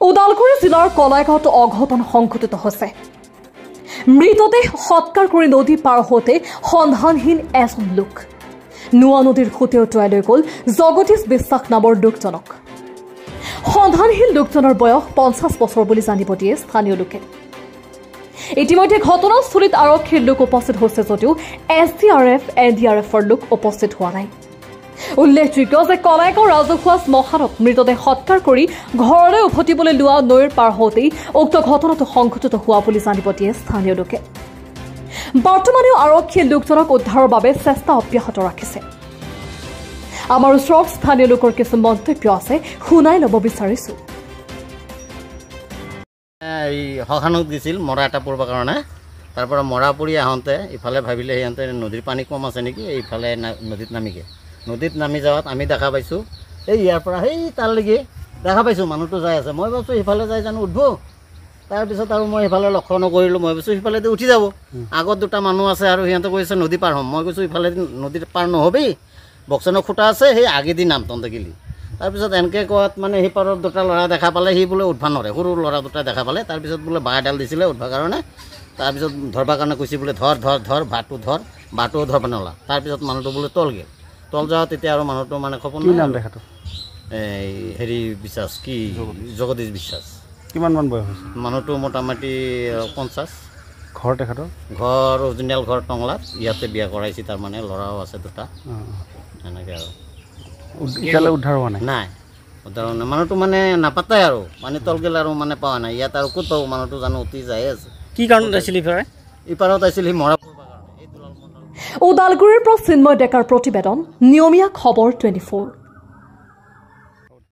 ওদালগুৰি জিলাৰ কলাইগাঁৱত অঘটন সংঘটিত হৈছে। মৃতদেহ সৎকাৰ কৰি নদী পাৰ হওঁতে সন্ধানহীন এজন লোক। নোৱা নদীৰ সোঁতে উটুৱাই লৈ গ'ল জগদীশ বিশ্বাস নামৰ লোকজনক। সন্ধানহীন লোকজনৰ বয়স 50 বছৰ বুলি জানিব দিয়ে স্থানীয় লোকে। ইতিমধ্যে ঘটনাস্থলীত আৰক্ষীৰ লোক উপস্থিত হৈছে যদিও S D R F, N D R এফৰ লোক উপস্থিত হোৱা নাই। উল্লেখযোগ্য যে কলাইগাঁও ৰাজহুৱা শ্মশানত মৃতদেহ সৎকাৰ কৰি ঘৰলৈ উভতিবলৈ লোৱা নৈৰ পাৰ হওঁতেই উক্ত ঘটনাটো সংঘটিত হোৱা বুলি জানিব দিয়ে স্থানীয় লোকে। বৰ্তমানেও আৰক্ষীয়ে লোকজনক উদ্ধাৰৰ বাবে চেষ্টা অব্যাহত ৰাখিছে। আমাৰ ওচৰত স্থানীয় লোকৰ কিছু মন্তব্য আছে, শুনাই ল'ব বিচাৰিছো। এই শ্মশানত গৈছিল মৰা এটা পৰিবৰ কাৰণে। তাৰ পৰা মৰা পৰি আহোঁতে ইফালে ভাবিলে সিহঁতে নদীৰ পানী কম আছে নেকি, এইফালে নদীত নামি গ'ল। নদীত নামি যাৱাত আমি দেখা পাইছোঁ, এই ইয়াৰ পৰা সেই তালৈকে দেখা পাইছোঁ মানুহটো যাই আছে। মই ভাবিছোঁ সিফালে যাই জানো উঠব। তাৰপিছত আৰু মই সিফালে লক্ষ্য নকৰিলোঁ, মই ভাবিছোঁ সিফালেদি উঠি যাব। আগত দুটা মানুহ আছে আৰু সিহঁতে কৈছে নদী পাৰ হ'ম। মই কৈছোঁ ইফালেদি নদীত পাৰ নহ'বি, বক্সনৰ খুঁটা আছে, সেই আগেদি নাম তহঁতে গেলি। তাৰপিছত এনেকৈ কোৱাত মানে সিপাৰৰ দুটা ল'ৰা দেখা পালে, সি বোলে উঠবা নোৱাৰে, সৰু ল'ৰা দুটা দেখা পালে। তাৰপিছত বোলে বাঁহ এডাল দিছিলে উঠবাৰ কাৰণে। তাৰপিছত ধৰবাৰ কাৰণে কৈছে বোলে ধৰ ধৰ ধৰ, বাঁহটো ধৰ, বাঁহটোও ধৰব নোৱাৰা। তাৰপিছত মানুহটো বোলে তল গ'ল। তল যাওঁতে তেতিয়া আৰু মানুহটো মানে খবৰ কি নাম দেখাটো? এই হেৰি বিশ্বাস, কি জগদীশ বিশ্বাস। কিমান মান বয়স হৈছে মানুহটো? মোটামুটি 50। ঘৰ তেখেতৰ? ঘৰ অৰিজিনেল ঘৰ টংলাত, ইয়াতে বিয়া কৰাইছে, তাৰমানে ল'ৰাও আছে দুটা, এনেকৈ আৰু। এতিয়ালৈ উদ্ধাৰ হোৱা নাই? নাই, উদ্ধাৰ হোৱা নাই। মানুহটো মানে নাপাতাই আৰু, পানী তল গ'লে আৰু মানে পোৱা নাই। ইয়াত আৰু ক'ত পাব মানুহটো জানো, উটি যায়ে আছে। কি কাৰণত আছিল ইফালে? ইপাৰত আছিল সি মৰা পৰিবৰ কাৰণে। এই দুলাল মণ্ডল। ওদালগুৰিৰ পৰা চিন্ময় ডেকাৰ প্ৰতিবেদন, নিয়মীয়া খবৰ 24।